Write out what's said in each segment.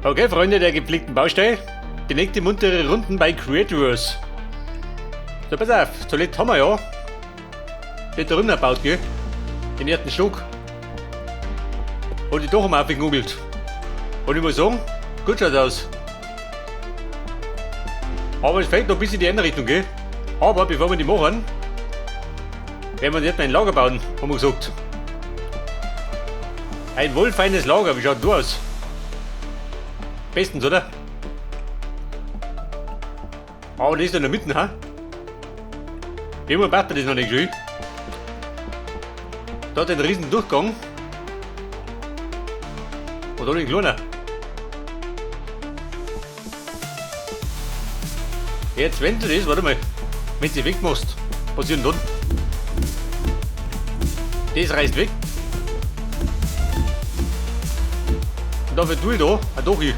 Okay, Freunde der gepflegten Baustelle, die nächste muntere Runden bei Creativerse. So, pass auf, zuletzt haben wir ja die da drüben gebaut, gell? Den ersten Stock. Und die doch einmal aufgegoogelt. Und ich muss sagen, gut schaut aus. Aber es fehlt noch ein bisschen die Einrichtung, gell? Aber bevor wir die machen, werden wir jetzt mal ein Lager bauen, haben wir gesagt. Ein wohlfeines Lager, wie schaut du aus? Bestens, oder? Aber das ist in der Mitte, ha? Irgendwann passt das noch nicht schön. Da hat einen riesen Durchgang. Und da den kleinen. Jetzt, wenn du das, warte mal, wenn du sie wegmachst, was ist denn dann? Das reißt weg. Und dafür tue ich da ein Doch hin.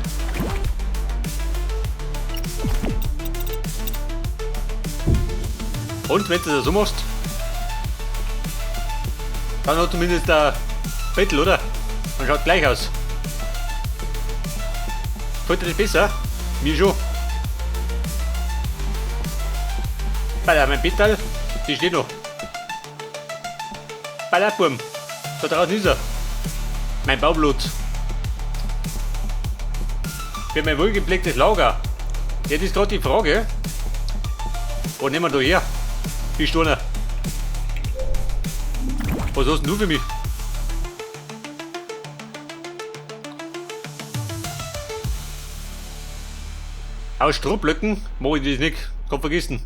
Und wenn du das so machst, dann hat zumindest der Bettel, oder? Man schaut gleich aus. Gefällt dir das besser? Mir schon. Bei mein Bettel, die steht noch. Bei der Burm, da draußen ist er. Mein Baublut. Für mein wohlgepflegtes Lager. Jetzt ist gerade die Frage, wo nehmen wir da her? Die Steine. Was hast denn du für mich? Aus Strohblöcken mach ich das nicht. Kann vergessen.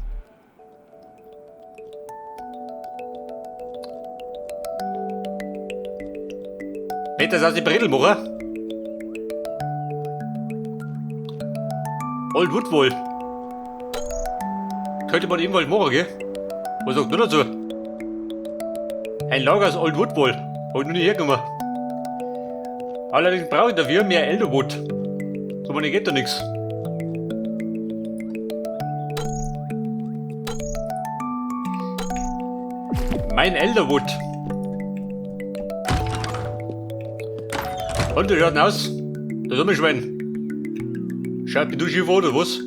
Nicht, dass aus die Bredel machen. Old Wood wohl. Könnte man ebenfalls machen, gell? Was sagt du dazu? Ein Lager aus Old Wood wohl. Hab ich noch nie hergenommen. Allerdings brauche ich dafür mehr Elderwood. So man geht da nichts. Mein Elderwood. Und wie schaut denn aus? Das dumme Schwein. Schaut mich du schief an, oder was?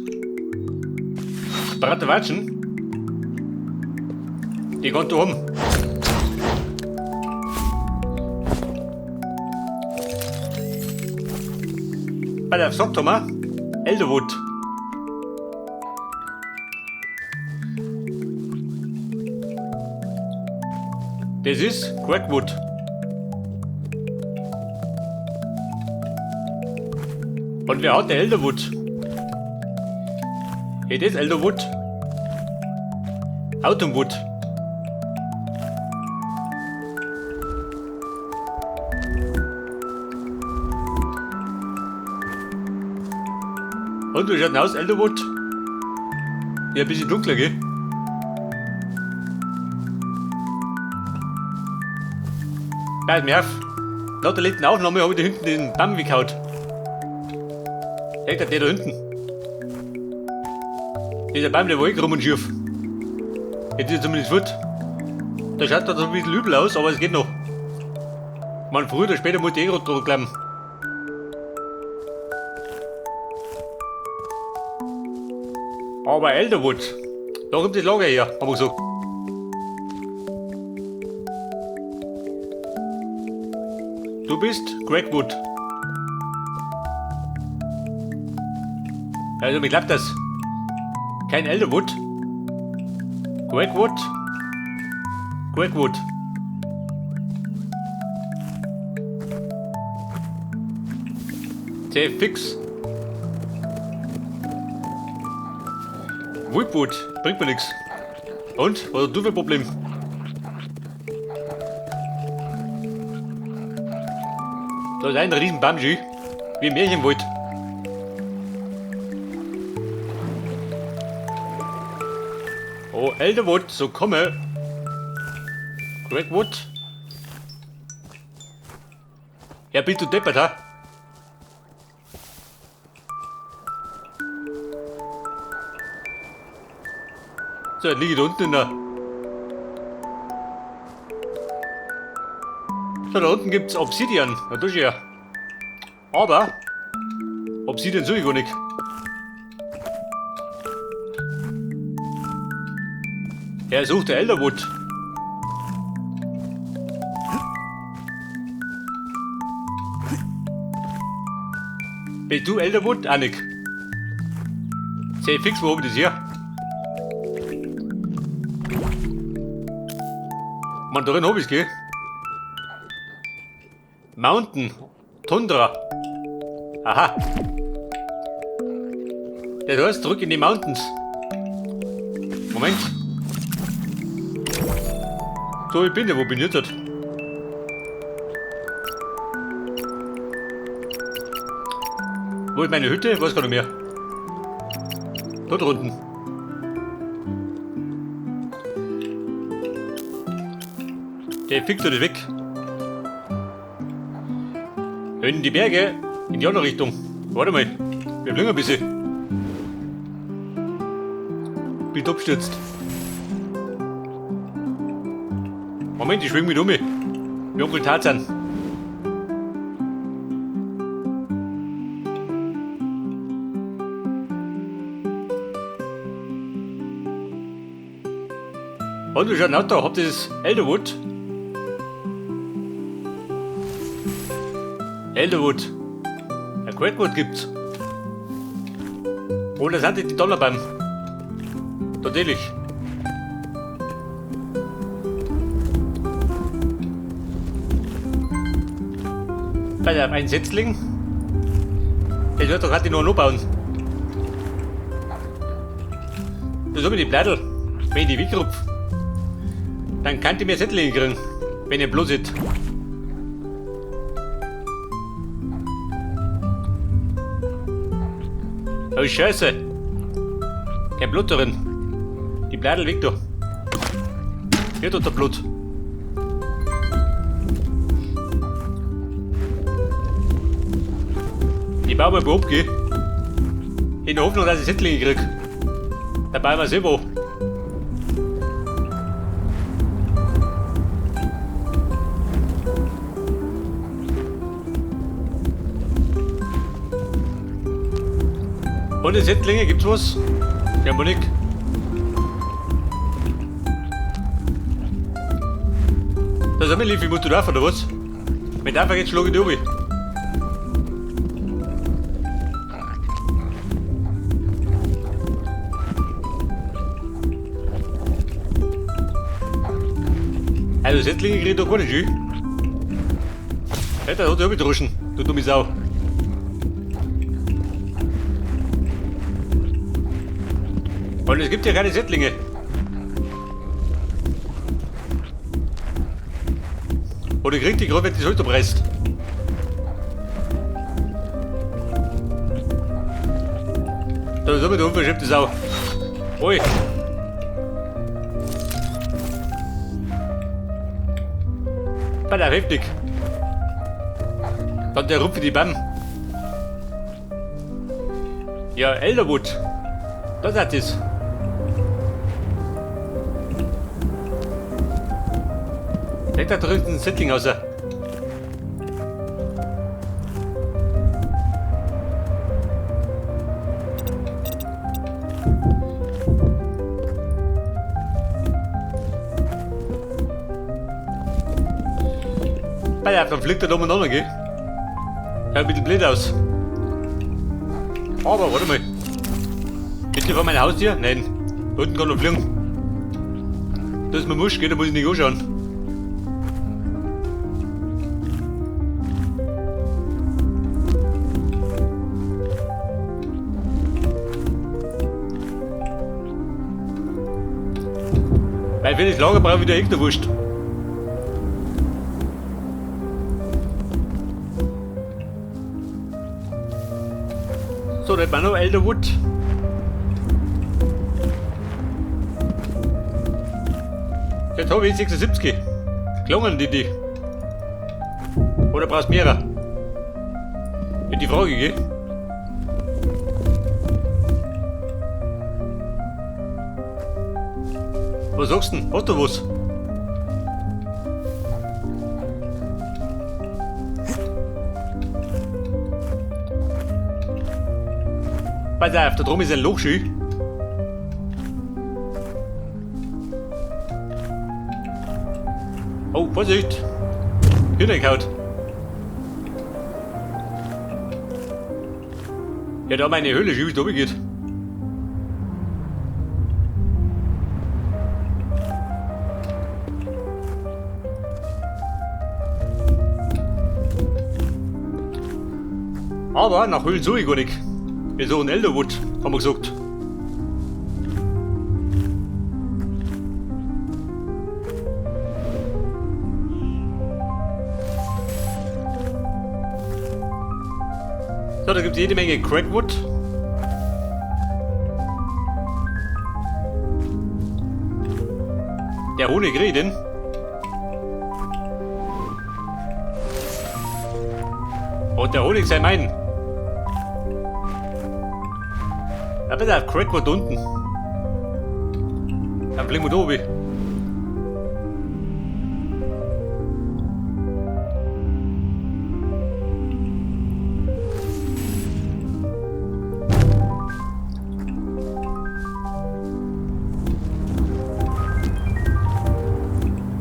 Bratte Watschen? Die kannst du haben. Bei der sagt wir, Elderwood. Das ist Crackwood. Und wer hat der Elderwood? Hey, das ist Elderwood. Autumnwood. Und wie schaut denn aus, Elderwood? Ja, ein bisschen dunkler, gell? Pass mir auf. Nach der letzten Aufnahme habe ich da hinten den Baum weggehauen. Der da hinten. Dieser Baum, der war eh krumm und schief. Jetzt ist er zumindest fort. Da schaut das ein bisschen übel aus, aber es geht noch. Man, früher oder später muss die eh gerade dran klemmen. Aber Elderwood, da kommt das Lager her, haben wir gesagt. Du bist Crackwood. Also mir klappt das. Kein Elderwood. Crackwood. Crackwood. Sehr fix. Woodwood, bringt mir nix. Und? Was hast du für ein Problem? Da ist ein riesen Bamschi. Wie im Märchenwald. Oh, Elderwood, so komme. Crackwood. Ja, bist du deppert, ha? So, jetzt liege ich da unten in der... So, da unten gibt's Obsidian. Na, du ja. Aber... Obsidian suche ich gar nicht. Er sucht der Elderwood. Bist du Elderwood? Auch nicht. Seh fix, wo hab ich das hier? Man, darin hab ich's, gell? Mountain. Tundra. Aha. Das heißt, zurück in die Mountains. Moment. So, ich bin ja, wo bin ich jetzt? Wo ist meine Hütte? Weiß gar nicht mehr. Dort unten. Der fickt doch nicht weg. In die Berge, in die andere Richtung. Warte mal, wir fliegen ein bisschen. Bin abgestürzt. Moment, ich schwing mich um. Wie Onkel Tarzan. Und du schon Auto, habt ihr das Elderwood? Elderwood. Ein Greatwood gibt's. Oh, das sind die Donnerbaum. Natürlich. Bei der ein Setzling. Der wird doch gerade nur noch bauen. Das ist die Blättel. Wenn ich die wegrupf, dann kann ich mir Setzlinge kriegen, wenn ihr bloß seht. Oh Scheiße! Kein Blut drin. Die Blättel weg da. Hier tut der Blut. Ich baue mal ab, gell? In der Hoffnung, dass ich Setzlinge krieg. Da bauen wir selber. Und die Setzlinge, gibt's was? Ja, nicht. Das ist lieb, ich muss du laufen, oder was? Mit einfach jetzt schlage ich die runter. Also Setzlinge krieg ich doch gar nicht, schön. Ja, das hat er droschen, du dumme Sau. Und es gibt ja keine Setzlinge. Oder kriegt die gerade, wenn die Schulter presst. Da ist immer die unverschämte Sau. Ui. Alter, heftig. Dann der Rupfe die Bam. Ja, Elderwood. Das hat es. Da drückt ein Settling raus. Ja, dann fliegt er da umeinander, gell? Schaut ein bisschen blöd aus. Aber warte mal. Bitte vor mein Haustier? Nein. Da unten kann er fliegen. Das ist mir Musch, gell? Da muss ich nicht anschauen. Weil für das Lager brauche ich wieder echt eine Wurst. So, da hat man noch Elderwood. Jetzt habe ich 76. Klungen die. Oder brauchst du mehrere? Ist die Frage, gell? Was sagst du denn? Hast du was? Pass auf, da drum ist ein Loch schön. Oh, Vorsicht! Hühnergehaut. Ja, da meine Höhle schön, wie es da geht. Aber nach Höhlen suche ich gar nicht. Wir suchen Elderwood, haben wir gesagt. So, da gibt es jede Menge Crackwood. Der Honig reden. Und der Honig sei mein. Da pass auf, Crackwood unten. Dann fliegen wir da oben.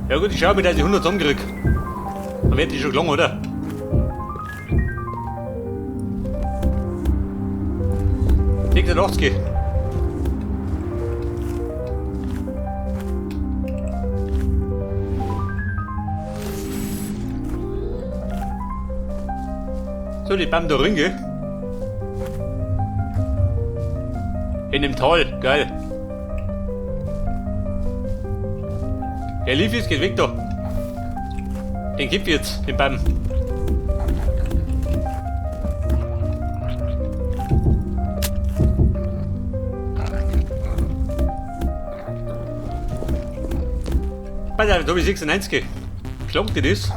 Ja gut, ich schau mir, dass ich 100 zusammenkrieg. Dann wird die schon gelangen, oder? 86. So, die Bam da drin, gell? In dem Tal, geil. Der Leafy geht weg da. Den gib ich jetzt, den Baum. Pass auf, da hab ich 96. Schlank die das?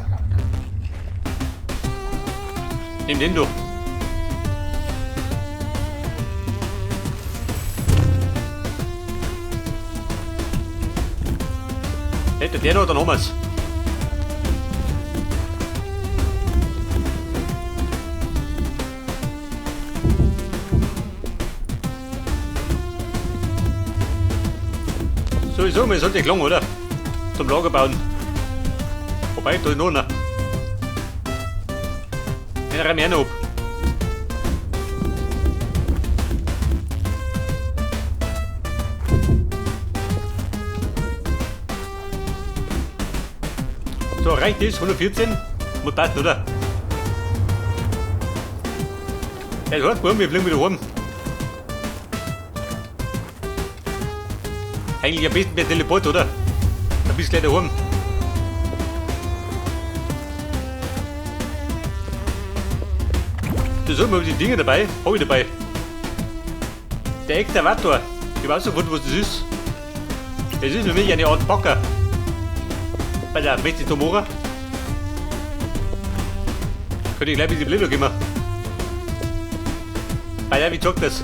Nimm den da. Hätte der noch, dann haben wir's. Sowieso, mir sollte gelungen, oder? Zum Lager bauen. Wobei, da ist noch einer. Den räum ich auch noch ab. So, reicht das? 114? Muss passen, oder? Ja, das heißt, wir fliegen wieder heim. Eigentlich am besten per Teleport, oder? Dann bist du gleich daheim. Da soll man die Dinge dabei. Hab ich dabei. Der Excavator. Ich weiß sofort, was das ist. Das ist nämlich eine Art Bagger. Bei der möchte ich da machen. Könnte ich gleich ein bisschen blöder gehen. Bei der, wie gesagt das?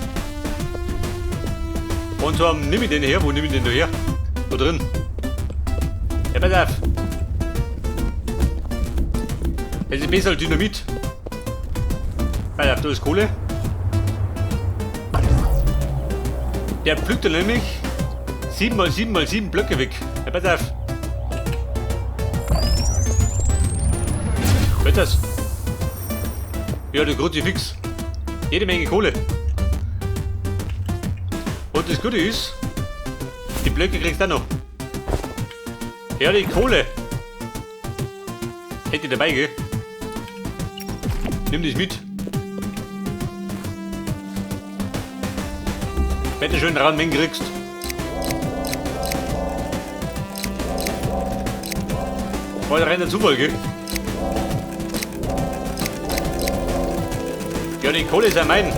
Und zwar nimm ich den her. Wo nimm ich den da her? Da drin. Ja, pass auf. Das ist besser als Dynamit. Pass auf, da ist Kohle. Der pflückt da nämlich 7 x 7 x 7 Blöcke weg. Ja, pass auf. Was ist das? Ja, der Kruzifix. Jede Menge Kohle. Und das Gute ist, die Blöcke kriegst du auch noch. Ja, die Kohle. Hätte ich dabei, gell? Nimm das mit. Wenn du schön rauen Mengen kriegst. War der reiner Zufall, gell? Ja, die Kohle ist ja mein.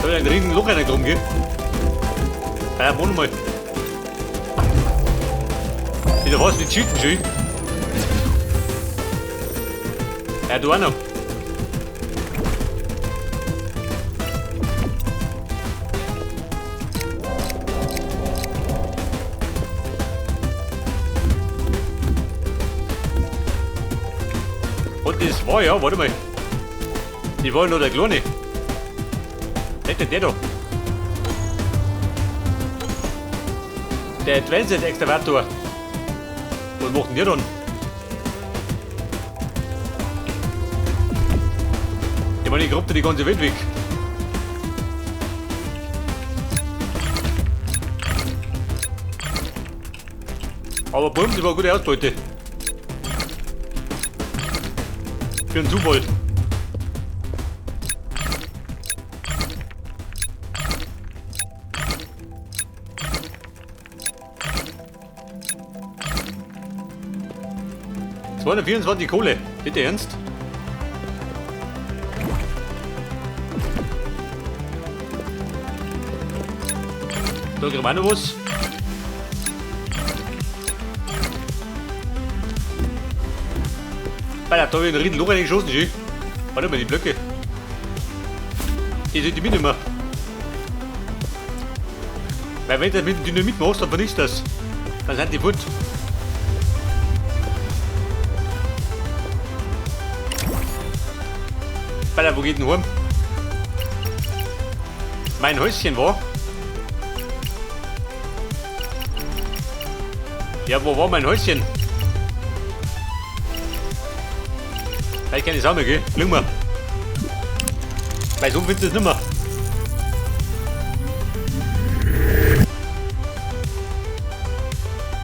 Da ist ein riesen Loch reingekommen, gell? Ja, wohne mal. Wieder was mit Cheaten, schön. Ja, du auch noch. Das war ja, warte mal. Die war ja nur der Kleine. Nicht der da. Der Advanced Excavator. Was macht denn der dann? Ich meine, ich grub die ganze Welt weg. Aber Bums, das war eine gute Ausbeute. Für einen Zufall. ...224 Kohle. Bitte ernst? Da kriegen wir auch noch was. Alter, da hab ich einen riesen Loch reingeschossen, schön. Warte mal, die Blöcke. Die sind die mitnehmen. Weil wenn du das mit dem Dynamit machst, dann vernichtest du das. Dann sind die fort. Alter, wo geht denn heim? Mein Häuschen war. Ja, wo war mein Häuschen? Vielleicht keine Sau mehr, gell? Lügen wir. Weil so findest du es nicht mehr.